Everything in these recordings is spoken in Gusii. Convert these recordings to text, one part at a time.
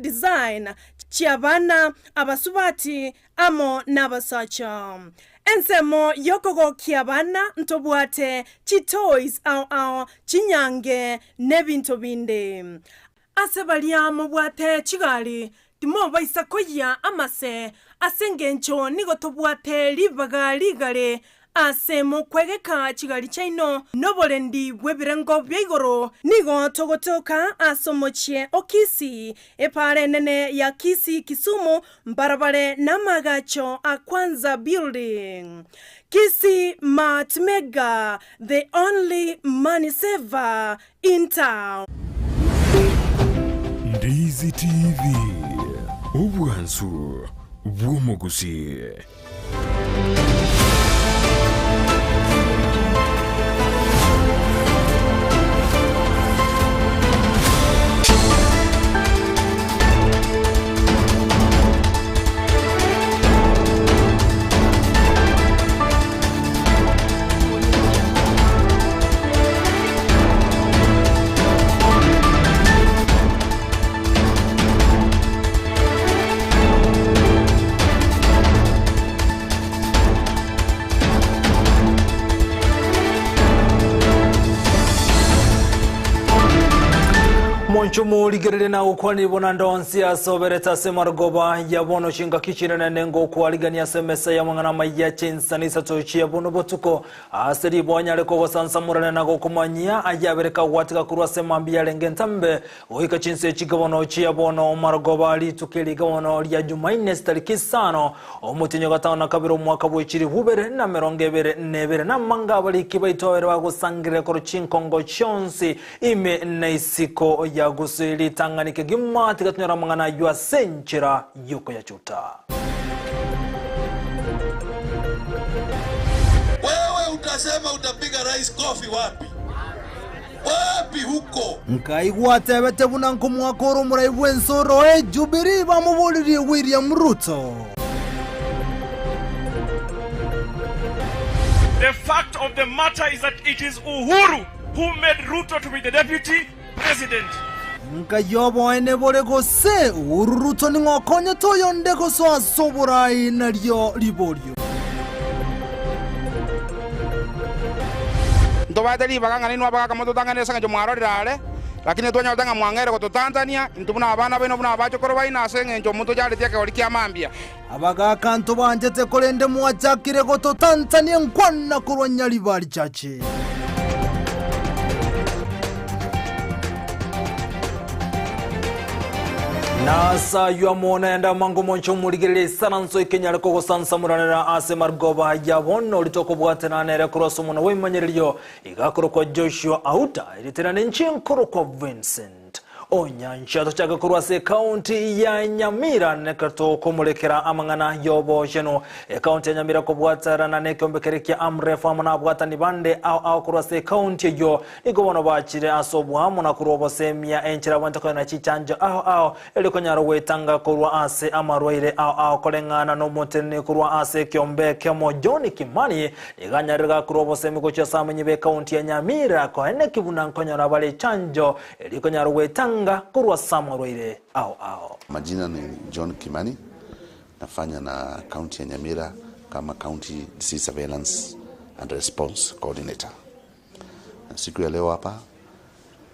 design chi'abana, abasubati amo nabasacha. Ensemo y'okogokia abana ntobwate chitoys ao ao, chinyange, nebinto binde. Ase baria mobwate chigari, timobaisa koyia amase, ase engencho nigo tobwate ribaga rigare ase mokwegeka chigari chiaino noborendi bw'ebirengo bia igoro. Nigo togotoka ase omochie o Kisii, epaara enene ya Kisii Kisumu, mbarabare namaagacho a Kwanza Building. Kisii Mart Mega, the only money saver in town. Ndizi TV, obwansu bw'omogusii. Moncho morigererie na gokwanire bona ndonsi ase oberete ase marogoba ya bono chingaki chinene ngokwarigania ase emesa y'amang'ana amaya chinsani isato chia bono botuko Ase riboa nyare kogosansamorana na gokomanyia ayabere kagwatiga korwa ase mambia yarenge entambe, goika chinsa echi bono chia bono marogoba rituko eri bono ria Jumaine chitariki isano, omotienyi o gatano na kabere omwaka bwe chilifu ibere na emerongo ebere na ebere. Namanga abariki baito babere bagosangereria korwa chinkongo chionsi ime na isiko ya gose ritang'ani kegima, tiga tonyore amang'ana ayio ase enchera y'okoyachuta. Wewe utasema utapiga rais kofi wapi? Wapi huko? Nkaigwa atebete buna nkomoaka ore omorai bw'ense oroe Jubilee bamoboririe William Ruto. The fact of the matter is that it is Uhuru who made Ruto to be the deputy president. Nkai oboene bore gose Uhuru Ruto ning'o okonyete oyonde gosoa ase oborai nario riborio. Ntobaete ribaga ng'a nainwe abagaaka mototang'anere ase engencho mwarorire are, lakini twanyorete ng'a mwang'eire gototantania, intwe buna abana baino, buna abachokoro baino, ase engencho motocharetie ekegori kia mambia. Abagaaka ntobanchete korende mwachakire gototantania enkwana korwa Nyaribari Church. Nase ayio amo naende amange omonche omorigereria isaranso ekenyare kogosansamoranera ase marogoba ya bono oria tokobwatana nere korwa ase omonwa bw'ebimanyererio, iga akorokwa Joshua Auta, erieta riane inche nkorokwa Vincent. Onyancha tochake korwa ase ekaunti ya Nyamira nekero tokomorekera amang'ana y'obochenu. Ekaunti ya Nyamira kobwaterana nekeombe keria kia Amref amo nabwatani bande ao ao korwa ase ekaunti eyio nigo bono bachire ase oboamo na korwa obosemia enchera abwenerete koenana chichanjo ao ao erio konyara goetanga korwa ase amarwaire ao ao koreng'ana nomoteneni korwa ase ekeombe ekemo John Kimani nigo anyarire gakorwa obosemi gochia ase amenyi b'ekaunti ya Nyamira koeneki buna nkonyora bare echanjo erio konyara goetanga korwa ase amarwaire ao ao. Majina ni John Kimani, nafanya na county ya Nyamira kama county disease surveillance and response coordinator. Na siku ya leo hapa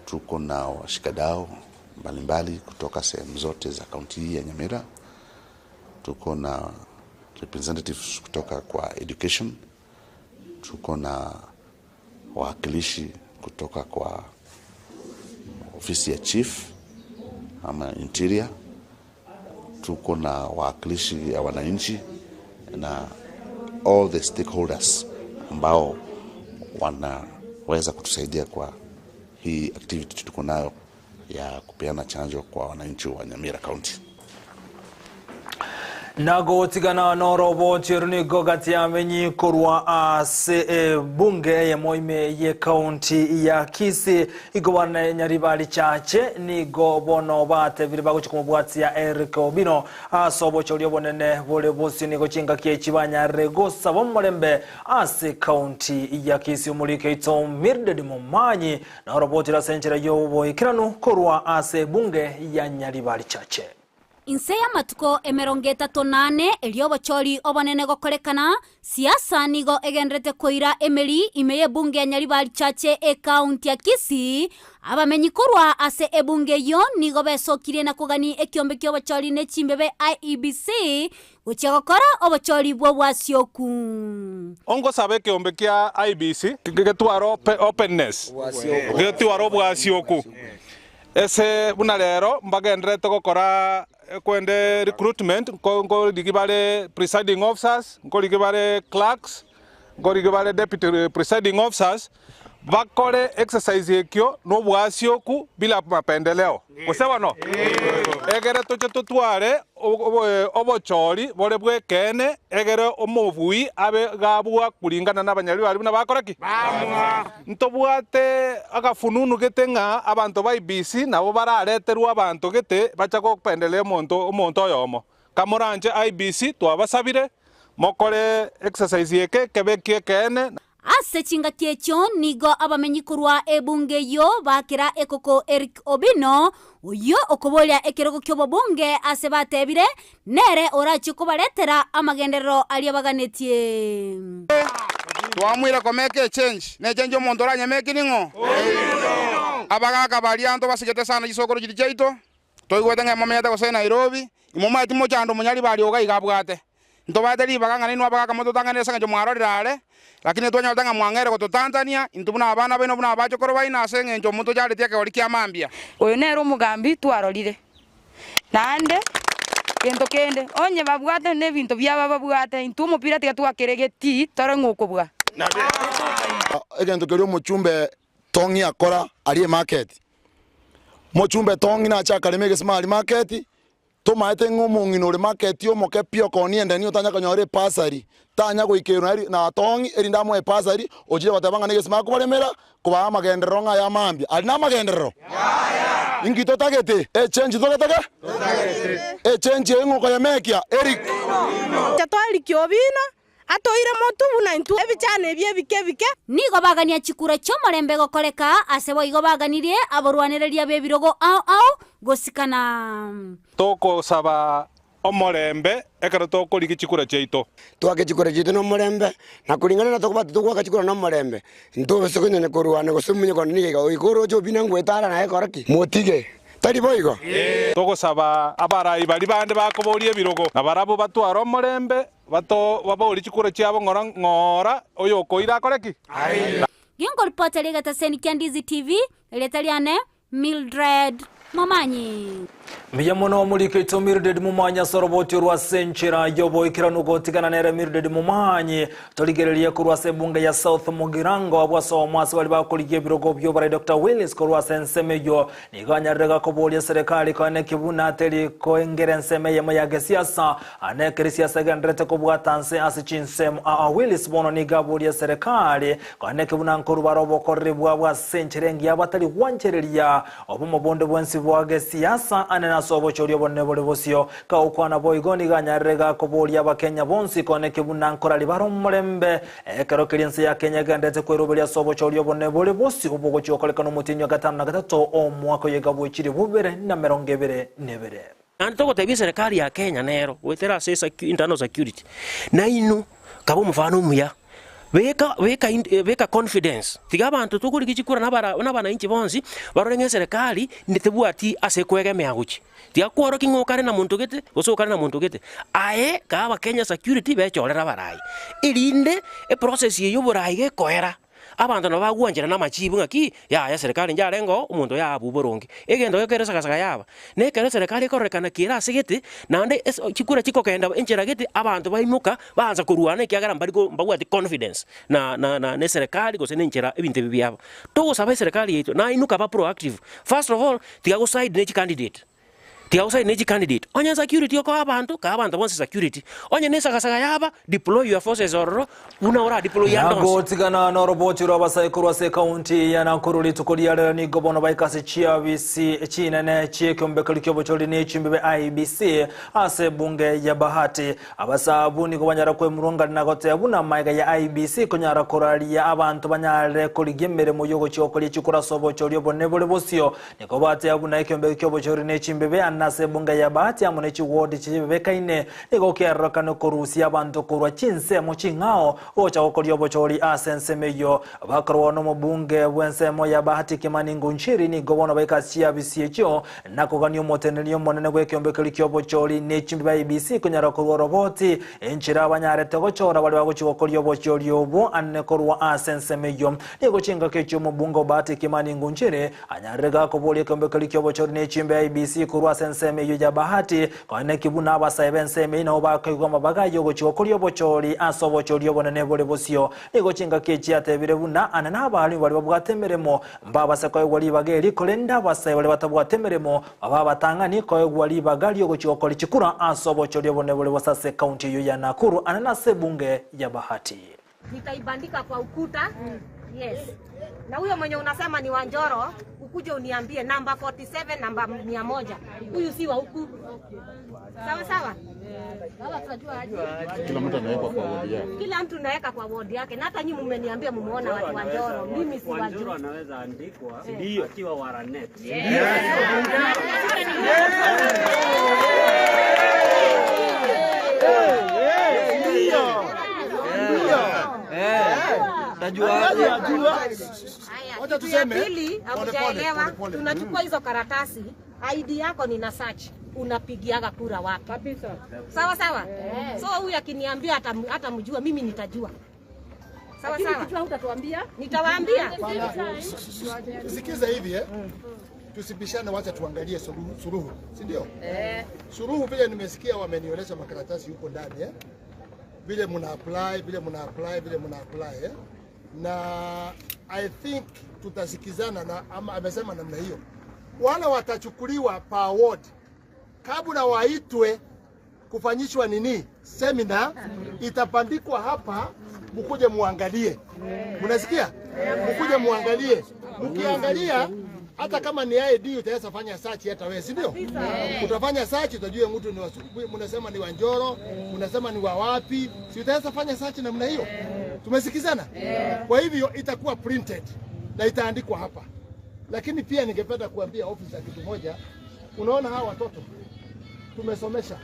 tuko na washikadau mbalimbali kutoka sehemu zote za kaunti hii ya Nyamira. Tuko na representatives kutoka kwa education, tuko na wawakilishi kutoka kwa ofisi ya chief ama interior, tuko na wawakilishi ya wananchi na all the stakeholders ambao wanaweza kutusaidia kwa hii activity tuko nayo ya kupeana chanjo kwa wananchi wa Nyamira County. Nagotigana noroboti oro nigo gati y'amenyi korwa ase ebunge eyemo ime y'ekaunti ya Kisii igo bana Nyaribari Chache nigo bono batebire bagochia komobwatia Eric Obino ase obochori obonene bore bosio nigo chingaki echi banyarire gosaba omorembe ase ekaunti ya Kisii omoriki oito Mildred Momanyi Noroboti ase enchera y'oboikeranu korwa ase ebunge ya Nyaribari Chache. Inse y'amatuko 34 erio obochori obonene gokorekana, siasa nigo egendererete koira emeri ime y'ebunge ya Nyaribari Chache ekaunti ya Kisii. Abamenyi korwa ase ebunge eyio nigo besokirie na kogania ekiombe ki'obochori ne chimbebe IEBC gochia gokora obochori bw'obwasioku. Ongosaba ekeombe kia IEBC getware openness, getware obwasioku. Ase buna rero mbagendererete gokora kwende recruitment, nkorigi bare presiding officers, nkorigi bare clerks, nkorigi bare deputy presiding officers, bakore exercise ekio na obwasioku bila mapendeleo. Gose bono? Egere toche totware obochori bore bw'ekeene, egere omobui abe gabua kuringana nabanyariri baria buna bakora ki? Ntobwate agafununu gete ng'a abanto ba IEBC nabo barareterwe abanto gete bacha gopendereria omonto omonto oyomo. Kamoranche IEBC twabasabire mokore exercise eke kebe eki'ekeene. Ase chingaki echio nigo abamenyi korwa ebunge eyio bakera ekoko Eric Obino, oyio okoboria ekerogo ki'obobunge ase batebire nere orachie kobaretera amagenderero aria baganetie. Twamoira komeka echange, ne echange omonto oranyemeki ning'o? Abagaka baria ntobasigete sana chisokoro chiria chiaito, toigwete ng'a emomenyete gose Nairobi, imomaeti mochando omonyaribari ogo iga abwate. Ntobaete ribaga ng'a nainwe abagaka mototang'anere ase engencho mwarorire are, lakini twanyorete ng'a mwang'eire gototanchania, intwe buna abana baino buna abachokoro baino, ase engencho motocharetie ekegori kia mambia. Oyo nere omogambi twarorire. Naende gento kende, onye babwate nebinto biabo babwate, intwe omopira tiga twakere getii tore ng'a okobua. Egento keria omochumbe Tong'i akora aria emarket. Mochumbe Tong'i nache akarema egesima aria market, Tomaete ng'a omong'ina ore maketi omoke pi okoonia endeni otanya konyora epasari, tanya goikerwa na na atong'i erinde amoe epasari, ochire goteba ng'a negesima akobaremera, kobaa amagenderero ng'a aya mambia. Aria namagenderero? Inki totagete? Echenji togetake? Echenji eye ng'a okoyemekia? Eric. Twarikia obino, Atoire motu buna intwe ebichano ebi ebike ebike. Nigo bagania chikura chi'omorembe gokoreka, ase boigo baganirie aborwanereria b'ebirogo ao ao gosikana. Togosaba omorembe ekero tokorigia chikura chiaito. Twake chikura chiaito nomorembe, na koringana na tokobwata togoaka chikura nomorembe, ntobase konya korwana gose omonye kona nigo iga goika oroche obina ngwetara naye kora ki? Motige. Tari boigo? Togosaba abarai baria bande bakoboria ebirogo, na barabwo batware omorembe, Bato baborie chikura chiabo ng'ora ng'ora, oyokoira akore ki? Ginkoripota ri'egetaseni kia Ndizi TV, erieta riane Mildred Momanyi. Mbuya mono omoriko oito Mildred Momanyi ase oroboti orwo ase enchera y'oboikeranu gotigana nere Mildred Momanyi. Torigererie korwa ase ebunge ya South Mugirango abwo ase omo ase baria bakorigia ebirogo bi'oborai Doctor Willis korwa ase ensemo eyio Nigo anyarire gakoboria eserekari koeneki buna teri koengera ensemo eyemo ya gesiasa, na ekeri siasa egendererete kobwata nse ase chinsemo. Aa Willis bono nigo aboria eserekari koeneki buna nkorwa bare obokoreri bwabo ase enchera engiya batari gwanchereria obomo bonde bwensi bwa gesiasa ane nase obochori obonene bore bosio. Kagokwana boigo nigo anyarire gakoboria abakenya bonsi koeneki buna nkorari bare omorembe Ekero keria ense ya Kenya egenderete kweroberia ase obochori obonene bore bosio bogochia gokorekana omotienyi o gatano na gatato omwaka oyo bwe chilifu bibere na emerongo ebere na ebere. Naende togotebia eserekari ya Kenya nero goetera ase internal security, nainwe kaba omofano omuya, beka beka beka confidence, tiga abanto tokorigia chikura na abara na abanainchi bonsi, barore ng'a eserekari tebwati ase ekoegemea gochia. Tiga kworokia ng'a okare na monto gete, gose okare na monto gete. Aye kaa abakenya security bechorere abarai, erinde eprocess eye ya oborai gekoera, abanto nabo bagwanchera na amachibu ng'aki, yaya eserekari njarenge oo, omonto oyo abwo boronge. Egento gekere esagasaga yaba, na ekero eserekari ekororekana ki ere ase gete, naende ase chikura chikogenda enchera gete, abanto baimoka, baansa korwana ekiagera mbari ko mbabwati confidence na na na na eserekari gose na enchera ebinto ebi biabo. Togosaba eserekari yaito, nainwe kaba proactive, first of all, Tiga goside ne chicandidate, tiga goside ne chicandidate. Onye security okoa abanto, kaa abanto bonsi security. Onye ne esagasaga yaba, deploy your forces ororo buna ora deploy ande onsi. Nagotigana noroboti rw'abasae korwa ase ekaunti ya Nakuru rituko ria rero nigo bono baika ase chiabisi chinene chi'ekeombe ki'obochori ne chimbibe IEBC ase ebunge ya Bahati. Abasae abwo nigo banyara kwemurungania na goteba buna amaiga ya IEBC konyara koraria abanto banyare korigia emeremo y'ogochia gokoria chikura ase obochori obonene bore bosio. Nigo bateba buna ekeombe ki'obochori ne chimbebe ana. ane ase ebunge ya Bahati amo ne chiwodi chibebekaine nigo kiarorekane korusia abanto korwa chinsemo ching'ao gocha gokoria obochori ase ensemo eyio. Bakorwa nomobunge bw'ensemo ya Bahati Kimani Ngunchiri nigo bono baika ase chiabisi echio na kogania omoteneneri omonene bw'ekeombe keria ki'obochori ne chimbi ba IEBC konyara korwa oroboti enchera banyarete gochora baria bagochia gokoria obochori obwo ane korwa ase ensemo eyio. Nigo chingaki echio omobunge o Bahati Kimani Ngunchiri anyarire gakoboria ekeombe keria ki'obochori ne chimbi IEBC korwa ase ensemo eyio ya Bahati koeneki buna abasae b'ensemo eyio nabo bakaigwa amabaga ay'ogochia gokoria obochori ase obochori obonene bore bosio. Nigo chingaki echi atebire buna ane nabalimu baria babwate emeremo mbabase koegwa ribaga eri, korende abasae baria batabwati emeremo babe abatang'ani koegwa ribaga ri'ogochia gokora chikura ase obochori obonene bore bosa ase ekaunti eyio ya Nakuru ane nase ebunge ya Bahati. Nitaibandika kwa ukuta. Yes. Na huyo mwenye unasema ni wa Njoro, ukuje uniambie namba 47 namba 100. Huyu si wa huku. Sawa sawa? Kila mtu anawekwa kwa wodi yake. Kila mtu naweka kwa wodi yake, na hata nyinyi mmeniambia mumeona watu wa Njoro, mimi si Wanjoro wajui. anaweza andikwa Ndio. akiwa Waranet. Haya, Wacha kitu ya tuseme, pili pole pole, hamjaelewa, pole pole. tunachukua hizo karatasi, ID yako nina search, unapigiaga kura wapi? Kabisa. Sawa sawa. So huyu akiniambia hata mjua mimi nitajua. Sawa Lakini sawa. ukijua hutatuambia? Nitawaambia. Sikiza hivi eh. Tusibishane, wacha tuangalie suluhu, suluhu, si ndio? Eh. Suluhu vile nimesikia wamenionyesha makaratasi huko ndani eh. Vile mna apply, vile mna apply, vile mna apply eh. Na I think tutasikizana na ama amesema namna hiyo. Wale watachukuliwa per ward kabla waitwe kufanyishwa nini semina, itapandikwa hapa, mkuje muangalie. Mnasikia? Mkuje muangalie. Mkiangalia hata kama ni ID utaweza fanya search hata wewe, si ndio? Utafanya search utajua mtu ni wa, mnasema ni wa Njoro, mnasema ni wa wapi, si utaweza fanya search namna hiyo? Tumesikizana? Kwa hivyo itakuwa printed na itaandikwa hapa. Lakini pia ningependa kuambia officer kitu moja. Unaona hawa watoto tumesomesha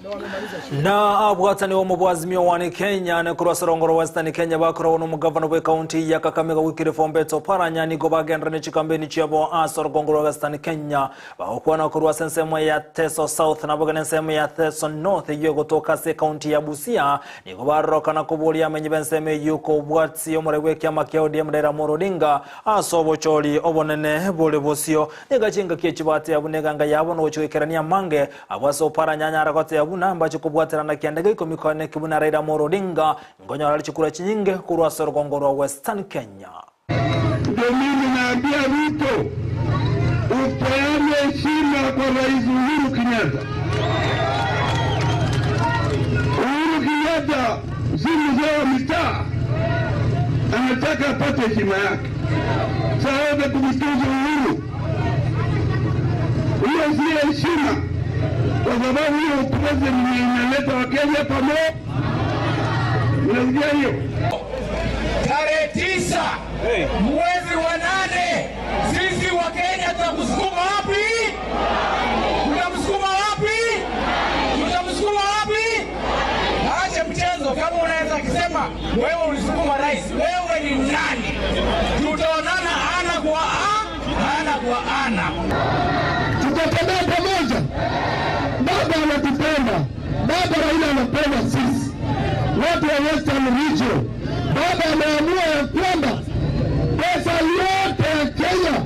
na wamemaliza shule. Na abwatani omo bwazimio wani Kenya ne kurwa Sorongoro Western Kenya bakoragwo n'omugavana bwe kaunti ya Kakamega Wycliffe Ombetsa Oparanya nigo bagendera ne chikambeni chiabo ase orugongo rwa Western Kenya bagokwana korwa ase ensemo ya Teso South nabo na ensemo ya Teso North eywo egotoka ase ekaunti ya Busia nigo barorokana koboria amenyi b'ensemo eywo kobwatsi omore bwa ekiama kia ODM Raila Amolo Odinga ase obochori obonene bore bosio niga chingaki echibatea buna eganga yabo nogochigoikerania amange abwo ase Oparanya anyara gotea buna mbache kobwaterana kianda gia ikomi kone kibuna Raila Amolo Odinga ngonyora chikura chinyinge korwa ase orugongo rwa Western Kenya. Ndio mimi naambia Ruto, upeane heshima kwa Rais Uhuru Kenyatta. Uhuru Kenyatta si mzee wa mitaa, anataka apate heshima yake, saweze kumtuza Uhuru. Hiyo si heshima, kwa sababu hiyo president inaleta Wakenya pamoja. Unasikia hiyo? Tarehe 9 mwezi wa 8, sisi wa Kenya tutamsukuma wapi? Tutamsukuma wapi? Tutamsukuma wapi? Acha mchezo. Kama unaweza kusema wewe ulisukuma rais, wewe ni nani? Tutaonana ana kwa a, ana kwa ana. Tutatembea pamoja. Baba anatupenda, baba Raila anapenda sisi watu wa Western Region. Baba ameamua ya kwamba pesa yote ya Kenya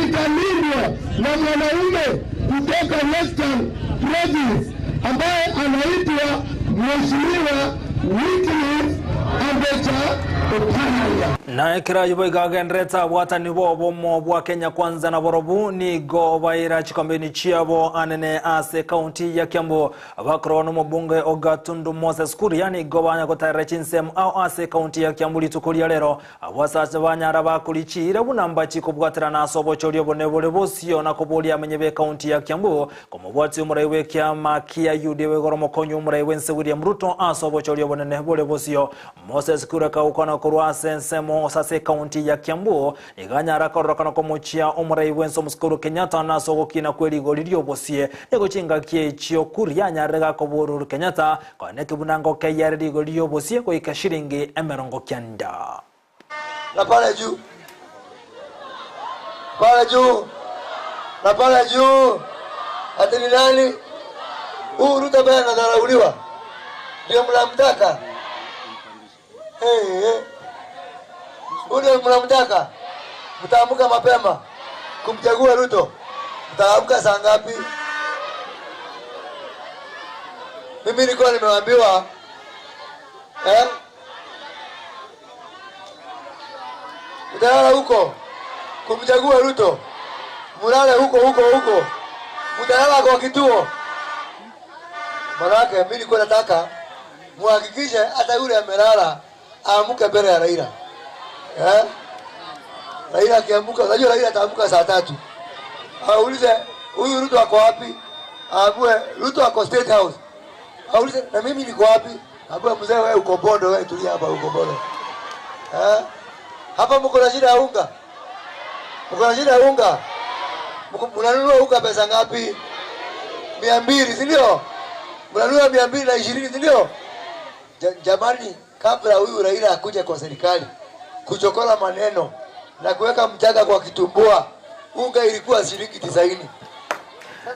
italindwa na mwanaume kutoka Western Province ambaye anaitwa Mheshimiwa Wycliffe Ambetsa Oparanya. Na ekerayo boigagenderete abwatani bobomo bwa Kenya Kwanza na borobu nigo baira chikambeni chiabo anene ase kaunti ya Kiambu bakorwa n'omobunge Ogatundu Moses Kuria nigo banya gotarera chinsemo ao ase kaunti ya Kiambu rituko ria rero abasacha banyara bakurichire buna mbachikobwaterana ase obochori obone bore bosio na koboria amenye be kaunti ya Kiambu komobwati omorai bwa ekiama kia UDA igoro mokonyi omorai bwa ense William Ruto ase obochori obonene bore bosio Moses Kuria kaukwana korwa ase ensemo Kimosa ase ekaunti ya Kiambu nigo anyara kororokana komochia omorai bwense omosike Uhuru Kenyatta na ase ogokina kwe rigori riobosie. Nigo chingaki echio Kuria anyarire gakobora Uhuru Kenyatta konya nekebuna ngokeyia ere rigori riobosie goika shilingi 90. Na pale juu, pale juu, na pale juu, ati ni nani huyu Ruto ambaye anadharauliwa? Ndio mnamtaka? Hey, hey. Huyu ndio mnamtaka? Mtaamka mapema kumchagua Ruto? Mtaamka saa ngapi? Mimi nilikuwa nimeambiwa eh? Mtalala huko kumchagua Ruto, mulale huko huko huko, mtalala kwa kituo. Manake mimi nilikuwa nataka muhakikishe hata yule amelala aamke mbele ya Raila eh? Raila akiamka, unajua Raila ataamka saa 3, aulize huyu Ruto ako wapi? Aambiwe Ruto ako State House. Aulize na mimi niko wapi? Aambiwe mzee, wewe uko Bondo, wewe tulia hapa, uko Bondo eh? Hapa mko na shida ya unga, mko na shida ya unga. Mnanunua unga pesa ngapi? 200, si ndio? Mnanunua 220, si ndio? Jamani, kabla huyu Raila akuje kwa serikali kuchokola maneno na kuweka mchanga kwa kitumbua, unga ilikuwa shilingi 90.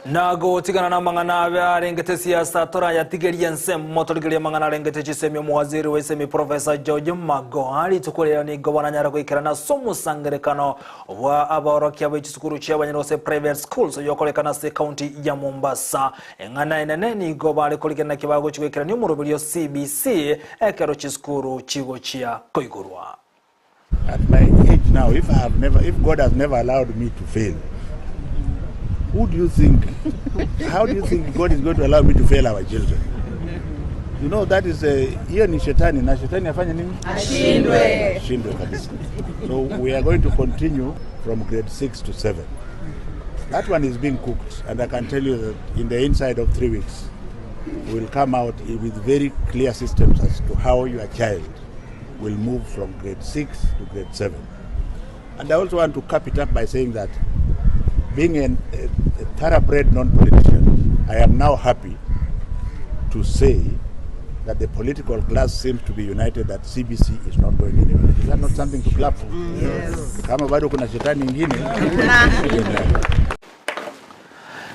Nagotigana na mang'ana abe arengete siasa torayatigeria ensemo torigeria mang'ana arengete chisemi omuwaziri wa isemi Professor George Magoha rituko nigo baranyara goikerana ase omosangerekano bwa abaorokia ba chisukuru chia abanyene gose private schools yokorekana ase county ya Mombasa. Eng'ana enene nigo bare korigena kibago chigoikerania omoroberio CBC ekero chisukuru chigochia koigorwa. At my age now, if I have never, if God has never allowed me to fail, who do you think, how do you think God is going to allow me to fail our children? You know, that is a, hiyo ni shetani, na shetani afanye nini? Ashindwe. Ashindwe kabisa. So we are going to continue from grade 6 to 7. That one is being cooked, and I can tell you that in the inside of 3 weeks, we'll come out with very clear systems as to how your child will move from grade 6 to grade 7. And I also want to cap it up by saying that being a thoroughbred non-politician, I am now happy to say that the political class seems to be united that CBC is not going anywhere. Is that not something to clap for? Yes. Kama bado kuna shetani ingine.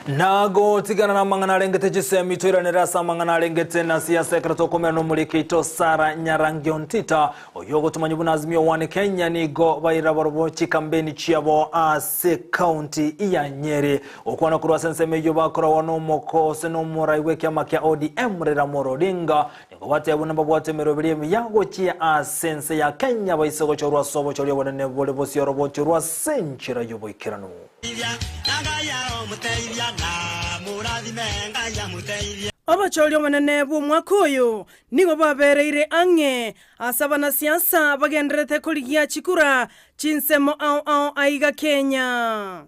Nago tigana na mang'ana arengete chisemi twiranera ase amang'ana arengete na siasa ekero tokomera na omorikeito Sara Nyarangiontita oyo ogotumanya buna Azimio One Kenya nigo baira barobwo chikambeni chiabo ase county ya Nyeri. Okwana korwa ase ensemo eywo bakoragwa na omokose na omorai bwa ekiama kia ODM Raila Amolo Odinga nigo bateba buna babwate emeroberi emiya gochia ase ense ya Kenya baise gochorwa ase obochori obonene bore bosioro bochorwa ase enchera y'oboikeranu. Obachori obonene bwa omwaka oyo nigo babereire ang'e ase abanasiasa bagenderete korigia chikura chinsemo ao ao aiga Kenya.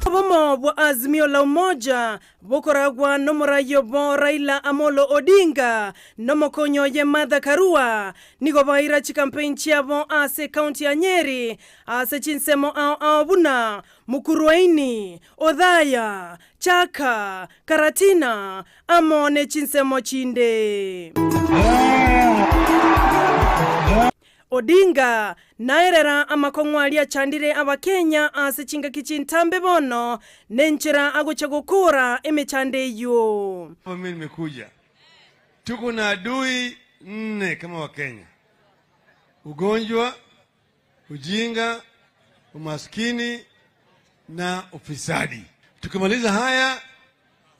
Obomo bwa Azimio la Umoja bokoragwa n'omorayo bo Raila Amolo Odinga n'omokonyo ye Martha Karua nigo baira chikampeni chiabo ase county ya Nyeri ase chinsemo ao ao buna Mukurweini, Othaya, Chaka, Karatina amo ne chinsemo chinde. Odinga naerera amakong'o aria achandire abakenya ase chingaki chintambe bono nenchera agocha gokora emechando eywo. Mimi nimekuja, tuko na adui 4 kama Wakenya: ugonjwa, ujinga, umaskini na ufisadi. Tukimaliza haya,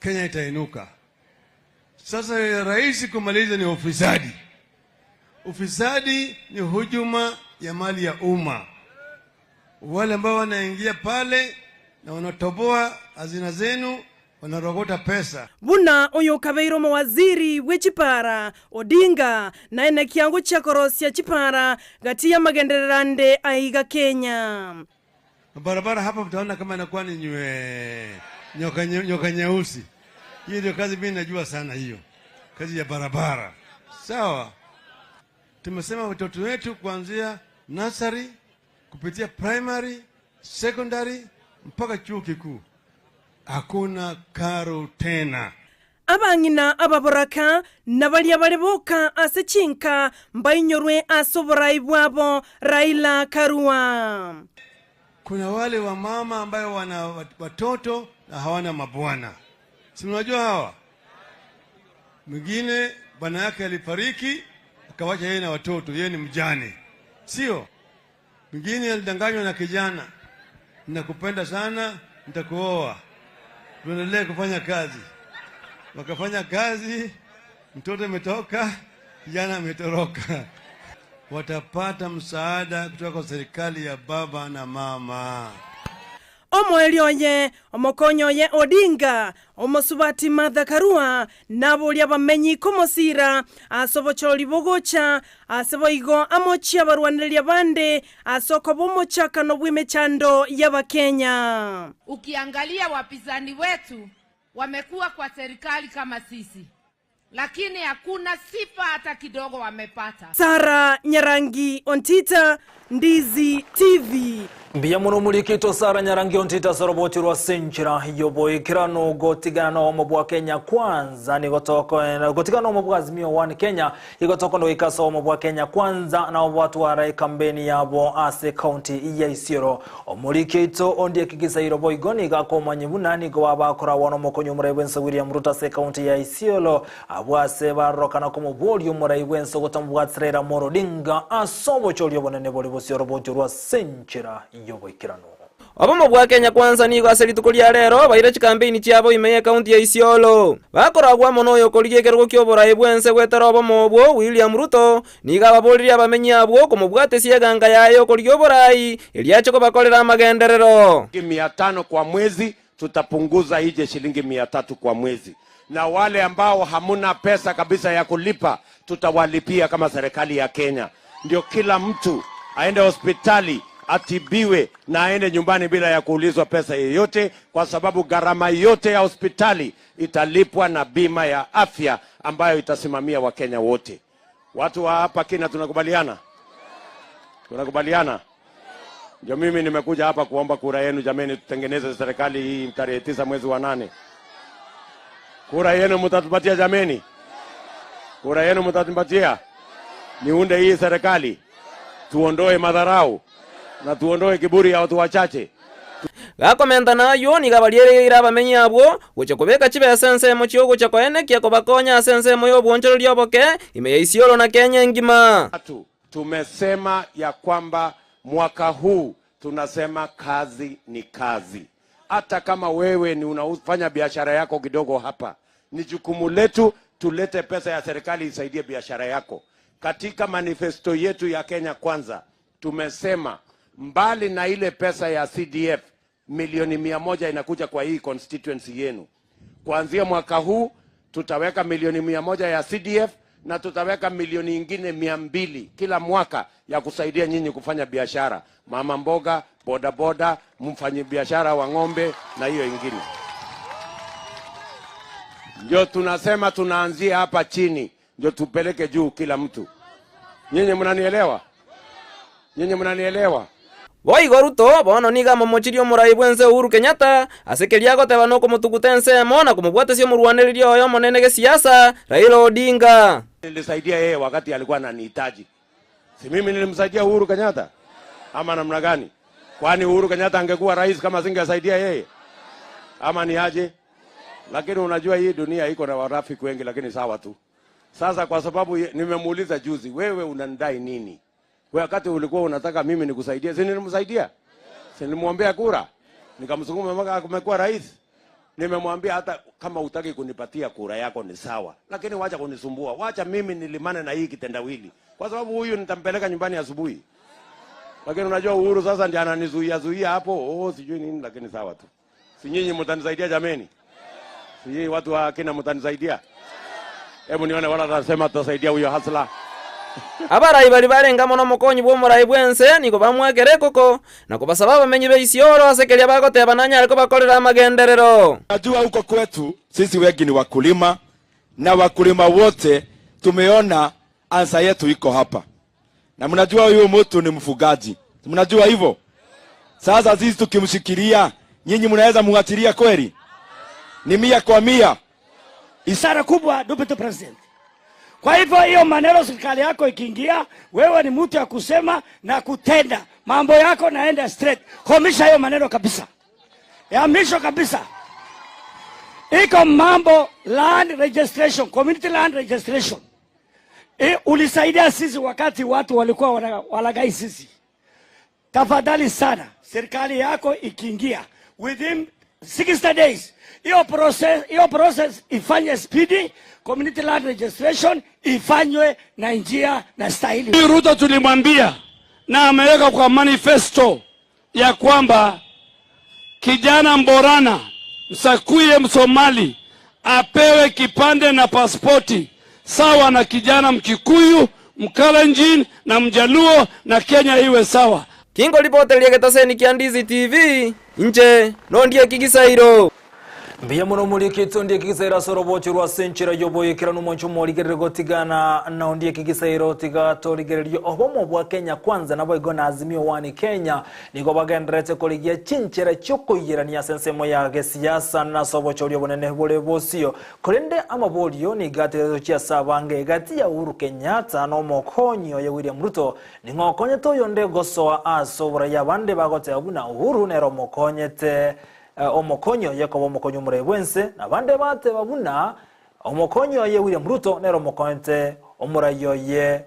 Kenya itainuka. Sasa rahisi kumaliza ni ufisadi. Ufisadi ni hujuma ya mali ya umma. Wale ambao wanaingia pale na wanatoboa hazina zenu, wanarogota pesa. Buna oyo kabeiro mawaziri wechipara Odinga naye na kiango cha korosia chipara gati ya magendererande aiga Kenya. Barabara hapa mtaona kama inakuwa ni nywe, nyoka, nyoka nyeusi. Hiyo ndio kazi mimi najua sana hiyo. Kazi ya barabara. Sawa. Tumesema watoto wetu kuanzia nursery kupitia primary, secondary mpaka chuo kikuu, hakuna karo tena. Abang'ina ababoraka na baria bare boka ase chinka mbainyorwe ase oborai bwabo Raila Karua. Kuna wale wamama ambayo wana watoto na hawana mabwana, si mnajua hawa? Mwingine bwana yake alifariki akawacha yeye na watoto, yeye ni mjane, sio? Mwingine alidanganywa na kijana, nakupenda sana, nitakuoa, tuendelee kufanya kazi. Wakafanya kazi, mtoto ametoka, kijana ametoroka. Watapata msaada kutoka kwa serikali ya baba na mama. Omoerio oye, omokonyi oye Odinga, omosubati Martha Karua, naboria abamenyi komosira ase obochori bogocha, ase boigo amochie abarwanereria bande ase okoba omochakano bw'emechando y'Abakenya. Ukiangalia wapinzani wetu wamekuwa kwa serikali kama sisi, lakini hakuna sifa hata kidogo wamepata. Sarah Nyarangi Ontita, Ndizi TV. Mbuya mono omorikito Sarah Nyarangi Ontita ase oroboti rwa Senchera y'oboikeranu gotigana nobomo bwa Kenya Kwanza nigo tokoenda gotigana nobomo bwa Azimio One Kenya igo tokoenda goika ase obomo bwa Kenya Kwanza nabo batwara ekampeni yabo ase ekaunti ya Isiolo. Omoriki oito Ondieki Gisairo boigo nigo akomanya buna nigo babakoragwa nomokonyi omorai bw'ense William Ruto ase ekaunti ya Isiolo abwo ase barorokana komoboria omorai bw'ense gotamobwatera Raila Amolo Odinga ase obochori obonene bore bosio oroboti orwo ase enchera y'oboikeranu. Obomo bwa Kenya Kwanza nigo ase rituko ria rero baire chikampeini chiabo ime y'ekaunti ya Isiolo. Bakoragwa amo noyokorigia ekerogo ki'oborai bw'ense goetera obomo obwo, William Ruto, Nigo ababoririe abamenyi abwo komobwatesia eganga yaye y'okorigia oborai, erio ache kobakorera amagenderero. Mia tano kwa mwezi, tutapunguza ije shilingi 300 kwa mwezi, na wale ambao hamuna pesa kabisa ya kulipa tutawalipia kama serikali ya Kenya, ndio kila mtu aende hospitali atibiwe na aende nyumbani bila ya kuulizwa pesa yeyote, kwa sababu gharama yote ya hospitali italipwa na bima ya afya ambayo itasimamia Wakenya wote. Watu wa hapa Kina tunakubaliana? Tunakubaliana? Ndio mimi nimekuja hapa kuomba kura yenu jameni, tutengeneze serikali hii tarehe 9 mwezi wa 8. Kura yenu mtatupatia jameni? Kura yenu mtatupatia? Niunde hii serikali, tuondoe madharau na tuondoe kiburi ya watu wachache. Gakomenta nayio, nigo abariereire abamenyi abwo gochia kobeka chibesa ensemo chi'ogochia koenekia kobakonya ase ensemo y'obwonchoreria oboke ime ya Isiolo na Kenya engima. Tumesema ya kwamba mwaka huu tunasema kazi ni kazi. Hata kama wewe ni unafanya biashara yako kidogo hapa, ni jukumu letu tulete pesa ya serikali isaidie biashara yako. Katika manifesto yetu ya Kenya Kwanza tumesema mbali na ile pesa ya CDF milioni 100 inakuja kwa hii constituency yenu. Kuanzia mwaka huu tutaweka milioni 100 ya CDF na tutaweka milioni ingine 200 kila mwaka ya kusaidia nyinyi kufanya biashara, mama mboga, bodaboda, mfanyibiashara wa ng'ombe na hiyo ingine. Ndio tunasema tunaanzia hapa chini ndio tupeleke juu kila mtu. Nyinyi mnanielewa? Nyinyi mnanielewa? Boigo Ruto bono nigo amomochirie omorai bw'ense Uhuru Kenyatta ase keria agoteba nokomotuguta ensemo na komobwatesia omorwanereria oye omonene gesiasa Raila Odinga. Nilisaidia yeye wakati alikuwa ananihitaji. Si mimi nilimsaidia Uhuru Kenyatta ama namna gani? Kwani Uhuru Kenyatta angekuwa rais kama singesaidia yeye ama ni aje? Lakini unajua hii dunia iko na warafiki wengi, lakini sawa tu. Sasa kwa sababu nimemuuliza juzi, wewe unanidai nini? Wewe wakati ulikuwa unataka mimi nikusaidie, si nilimsaidia? Si nilimwombea kura? Nikamsukuma mpaka amekuwa rais. Nimemwambia hata kama hutaki kunipatia kura yako ni sawa, lakini wacha kunisumbua, wacha mimi nilimane na hii kitendawili, kwa sababu huyu nitampeleka nyumbani asubuhi. Lakini unajua Uhuru sasa ndiye ananizuia zuia hapo, oh, sijui nini, lakini sawa tu. Si nyinyi mtanisaidia jameni? Si nyinyi watu wa kina mtanisaidia? Hebu nione wala atasema tutasaidia huyo hasla. Abarai baria barenge amo nomokonyi bw'omorai bw'ense nigo bamwakera ekoko, na kobasaba abamenyi ba Isiolo ase keria bagoteba nanyare kobakorera amagenderero. Najua huko kwetu sisi wengi ni wakulima na wakulima wote tumeona ansa yetu iko hapa. Na mnajua huyo mtu ni mfugaji, mnajua hivyo. Sasa sisi tukimshikilia, nyinyi mnaweza muachilia kweli? Ni mia kwa mia. Isara kubwa deputy president. Kwa hivyo hiyo maneno, serikali yako ikiingia, wewe ni mtu ya kusema na kutenda, mambo yako naenda straight. Komisha hiyo maneno kabisa, ya mwisho kabisa. Iko mambo land registration, community land registration. E, ulisaidia sisi wakati watu walikuwa walagai sisi. Tafadhali sana, serikali yako ikiingia within 60 days, hiyo process ifanye speedy, community land registration ifanywe na njia na stahili. Huyu Ruto tulimwambia na ameweka kwa manifesto ya kwamba kijana Mborana, Msakuye, Msomali apewe kipande na pasipoti sawa na kijana Mkikuyu, Mkalenjin na Mjaluo na Kenya iwe sawa. Kingo ripoteria getaseni kia Ndizi TV inche nondie kigisairo. Mbuya mono moriekete ondie kigisairo ase orobocho rwa ase enchera ya oboyekeranu omonche omorigerere gotigana na ondie kigisairo tiga torigererio obomo bwa Kenya Kwanza naboigo na Azimio One Kenya nigo bagenderete korigia chinchera chiokoiyerania ase ensemo ya gesiasa na ase obochoria obonene bore bosio korende amaborio nigo ategeretwe chiase abange egati ya Uhuru Kenyatta na omokonyi oye William Ruto ning'o okonyete oyonde gosoa ase oborai abande bagoteba buna Uhuru nere omokonyete omokonyi oye koba omokonyi omorai bwense na abande bateba buna omokonyi oye William Ruto nere omokonyete omorai oye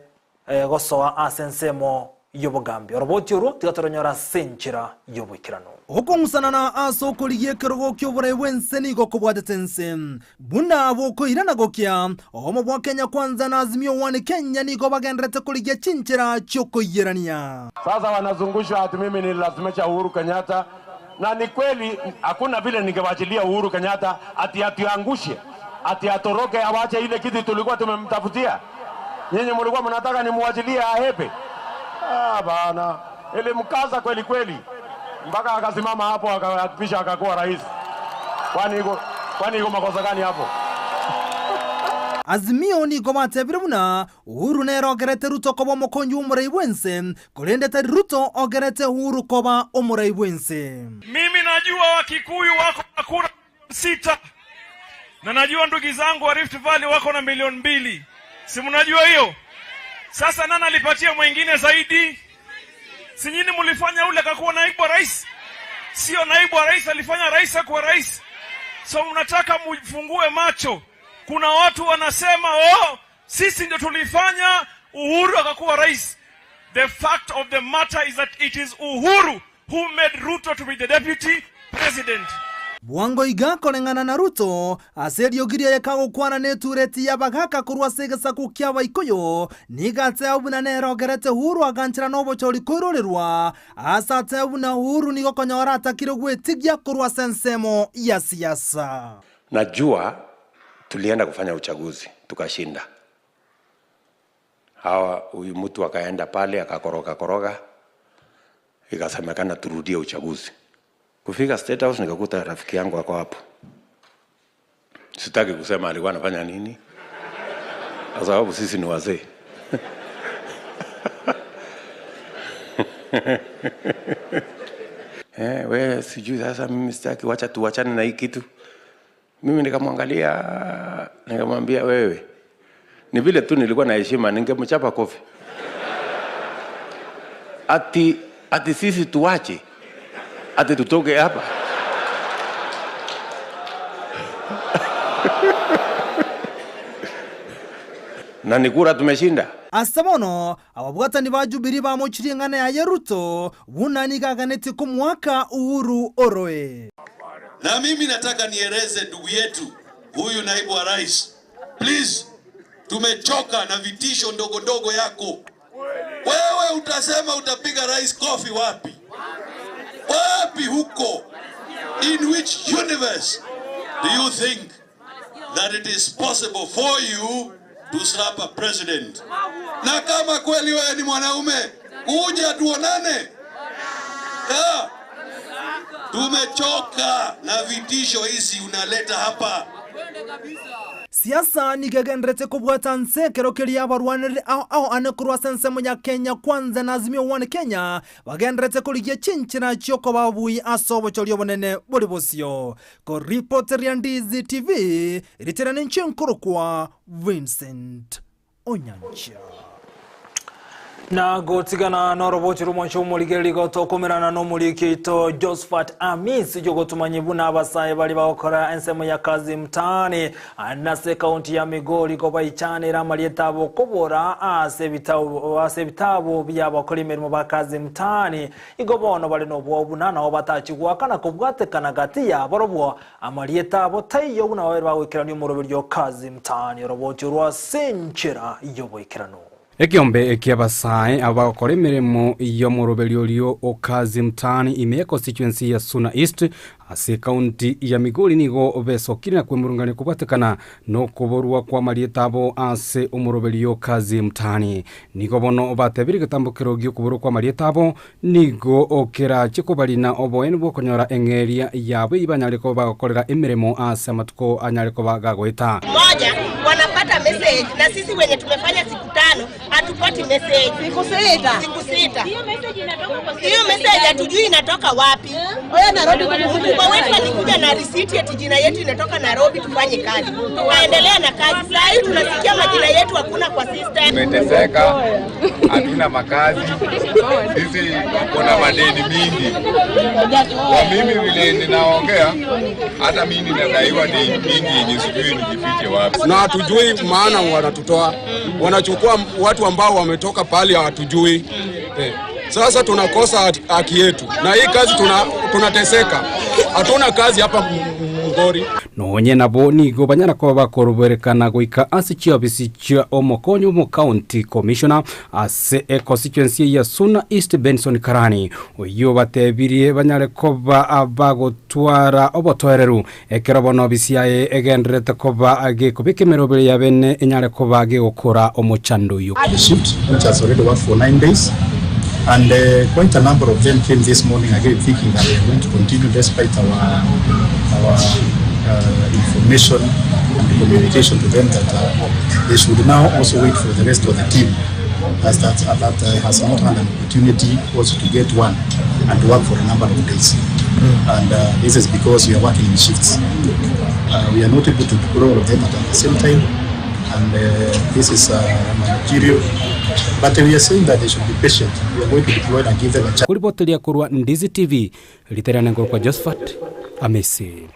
gosoa ase ensemo y'obogambi. Oroboti orwo tiga toronyora ase enchera y'oboikeranu. Okong'usanana ase okorigia ekerogo ki'oborai bw'ense nigo kobwatete ense. Buna bokoirana gokia, obomo bwa Kenya Kwanza na Azimio One Kenya nigo bagendererete korigia chinchera chi'okoiyerania. Sasa wanazungushwa ati mimi nililazimisha Uhuru Kenyatta, na ni kweli hakuna vile ningewachilia Uhuru Kenyatta ati atiangushe, ati atoroke awache ile kiti tulikuwa tumemtafutia. Nyinyi mlikuwa mnataka nimuachilie ahepe? Ah, bana, ilimkaza kweli kweli mpaka akasimama hapo akahakikisha akakuwa rais. Kwani iko makosa gani hapo? Azimio nigo batebire buna Uhuru nere ogerete Ruto koba omokonyi bw'omorai bw'ense, korende tari Ruto ogerete Uhuru koba omorai bw'ense. Mimi najua Wakikuyu wako na kura 6 na najua ndugu zangu wa Rift Valley wako na milioni 2. Si mnajua hiyo? Sasa nani alipatia mwingine zaidi? Si nyinyi mlifanya ule akakuwa naibu wa rais? Sio naibu wa rais alifanya rais akuwa rais. So mnataka mfungue macho. Kuna watu wanasema oh, sisi ndio tulifanya Uhuru akakuwa rais. The fact of the matter is that it is Uhuru who made Ruto to be the deputy president. Bwango iga koreng'ana na Ruto ase eriogi riaye kagokwana netureti y'abagaka korwa ase egesaku kia Abaikuyu nigo ateba buna nere ogerete Uhuru aganchera na obochori koirorerwa ase ateba buna Uhuru nigo konyora atakire gwetigia korwa ase ensemo ya siasa. Najua tulienda kufanya uchaguzi tukashinda. Hawa huyu mtu akaenda pale akakoroga koroga, ikasemekana turudie uchaguzi. Kufika State House nikakuta rafiki yangu ako hapo. Sitaki kusema alikuwa anafanya nini, kwa sababu sisi ni wazee. We sijui sasa, mimi sitaki, wacha tuwachane na hii kitu. Mimi nikamwangalia, nikamwambia wewe, ni vile tu nilikuwa na heshima, ningemchapa kofi. Ati sisi tuache, ati tutoke hapa. Na ni kura tumeshinda. Ase bono ababwatani ba Jubilee bamochirie eng'ana yaye Ruto buna nigo aganetie komwaka Uhuru oroe. Na mimi nataka nieleze ndugu yetu huyu naibu wa rais, please, tumechoka na vitisho ndogo ndogo yako. Wewe utasema utapiga rais kofi wapi? Wapi huko? In which universe do you think that it is possible for you to slap a president? Na kama kweli wewe ni mwanaume, kuja tuonane. Yeah. Tumechoka na vitisho hizi unaleta hapa. Siasa nigo egendererete kobwata nse ekero keria abarwanereri ao ao ane korwa ase ensemo ya Kenya Kwanza na Azimio One Kenya bagendererete korigia chinchera chi'okoba obui ase obochori obonene bore bosio. Koripoteria Ndizi TV, ritere ninche nkorokwa Vincent Onyancha. Na gotigana noroboti rw'omwancho bw'omorigereria gotokomerana n'omoriki oito Josephat Amis yogotumanyia buna abasae baria bagokora ensemo ya kazi mtaani nase ekaunti ya Migori kobaichanera amarieta abo kobora ase ebitabu ase ebitabu bi'abakori emeremo ba kazi mtaani igo bono bare nobwoba buna nabo batachi goakana kobwatekana gati yaborobwo Amarieta abo taiyo buna babere bagoikerania omoroberio o kazi mtaani oroboti orwo ase enchera y'oboikeranu. Ekeombe ki'abasae abo bagokora emeremo y'omoroberio orio o Kazi Mtaani ime ye constituency ya Suna East ase ekaunti ya Migori nigo besokire na kwemurungania kobwatekana nokoborwa kw'amarieta abo ase omoroberio o Kazi Mtaani. Nigo bono batebire egetambokero gi'okoborwa kw'amarieta abo Nigo kerache kobarina oboene bw'okonyora eng'eria yabo eyio banyare koba bagokorera emeremo ase amatuko anyare koba gagoeta. Moja wanapata message na sisi wenye tumefanya siku tano hatupati message. Siku sita. Siku sita. Hiyo message hatujui inatoka wapi. Mkubwa wetu alikuja na risiti eti jina yetu inatoka Nairobi tufanye kazi. Tukaendelea na kazi. Saa hii tunasikia majina yetu hakuna kwa system. Tumeteseka, hatuna makazi, sisi kuna madeni mingi. Kwa mimi vile ninaongea, hata mimi ninadaiwa deni mingi yenye sijui nijifiche wapi. na hatujui maana wanatutoa, wanachukua watu ambao wametoka pahali hawatujui. Eh, Sasa tunakosa haki yetu, na hii kazi tuna, tunateseka, hatuna kazi hapa Mgori. Nonye nabo nigo banyara koba bakoroberekana goika ase chiofisi chia omokonyi bw'omocounty commissioner ase econstituency ya Suna East Benson Karani, oyio batebirie banyare koba bagotwara obotoereru ekero bono obisi yaye egendererete koba gekobeka emeroberi ya bene enyare koba gegokora omochando oyio. The shift which has already worked for 9 days and quite a number of them came this morning again thinking that they are going to continue despite our information and communication to them that they should now also wait for the rest of the team as that has not had an opportunity also to get one and to work for a number of days. And this is because we are working in shifts. We are not able to deploy all of them at the same time and this is managerial. But we are saying that they should be patient. We are going to deploy and give them a chance. Kuriboteria korwa Ndizi TV, riterane kwa Josephat Amesi.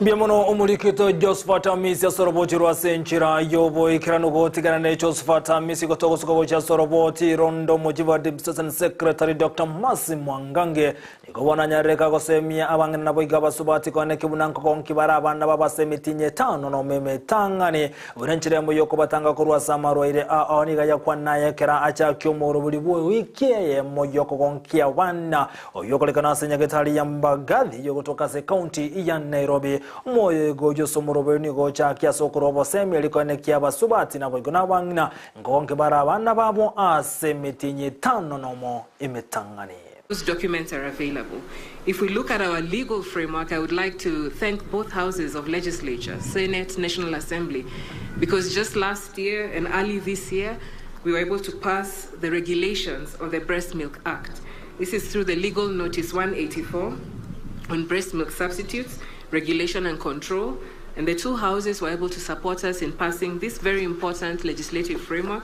Mbuya mono omorikito Josephat Amisi ase oroboti rwa ase enchera y'oboikeranu gotigana na Josephat Amisi gotogosuka gochia ase oroboti rondo omochief wa Administration Secretary Dr. Mercy Mwangange nigo bono anyarereka gosemia abang'ina nabo iga abasubati koeneki buna nkogonki bare abana babase emitinyi etano nome emetang'ani buna enchera emo yokobatanga korwa ase amarwaire ao niga yakwana ekera achakia omorobori bwa ewiki eyemo yokogonkia abana oyo okorekana ase nyagetari ya Mbagathi yogotoka ase ekaunti ya Nairobi. Omoyego oyo ase omorobori nigo ochakia ase okorwa obosemi erikoenekia abasubati nabo igo na abang'ina nkogonki bare abana babo ase emitinyi etano nomo emetang'ani. Those documents are available. If we look at our legal framework, I would like to thank both houses of legislature, Senate, National Assembly, because just last year and early this year, we were able to pass the regulations of the Breast Milk Act. This is through the Legal Notice 184 on breast milk substitutes, regulation and control. And the two houses were able to support us in passing this very important legislative framework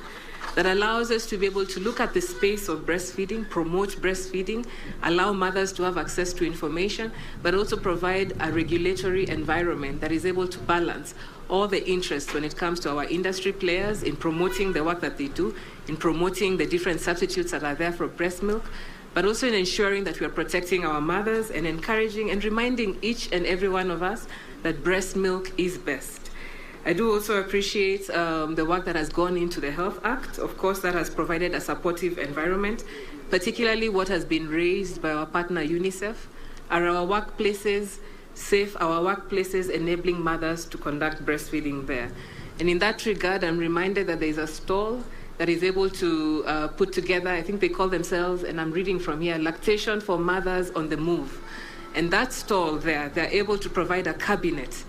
that allows us to be able to look at the space of breastfeeding, promote breastfeeding, allow mothers to have access to information, but also provide a regulatory environment that is able to balance all the interests when it comes to our industry players in promoting the work that they do, in promoting the different substitutes that are there for breast milk, but also in ensuring that we are protecting our mothers and encouraging and reminding each and every one of us that breast milk is best. I do also appreciate the work that has gone into the Health Act. Of course, that has provided a supportive environment, particularly what has been raised by our partner UNICEF. Are our workplaces safe? Our workplaces enabling mothers to conduct breastfeeding there? And in that regard, I'm reminded that there is a stall that is able to put together, I think they call themselves, and I'm reading from here, Lactation for Mothers on the Move. And that stall there, they're able to provide a cabinet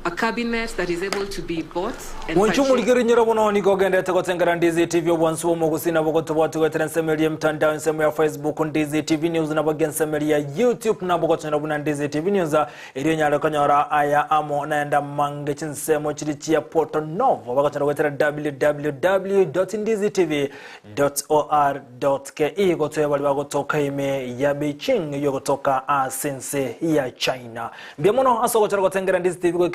A cabinet that is able to be bought and Monchu purchased. murigerenyero bono nigo ogendete gotengera Ndizi TV obwansu bw'omogusi nabo gotobwati goetera ensemo eria emitandao ensemo ya Facebook Ndizi TV News nabo ege ensemo eria YouTube nabo gotonyora buna Ndizi TV News erio onyare konyora aya amo naende amange chinsemo chiri chia Porto Novo bagotonyora goetera www.ndizitv.or.ke gotoya bari bagotoka ime ya Beijing eyo gotoka ase ense ya China. Mbuya mono ase ogochora gotengera Ndizi TV.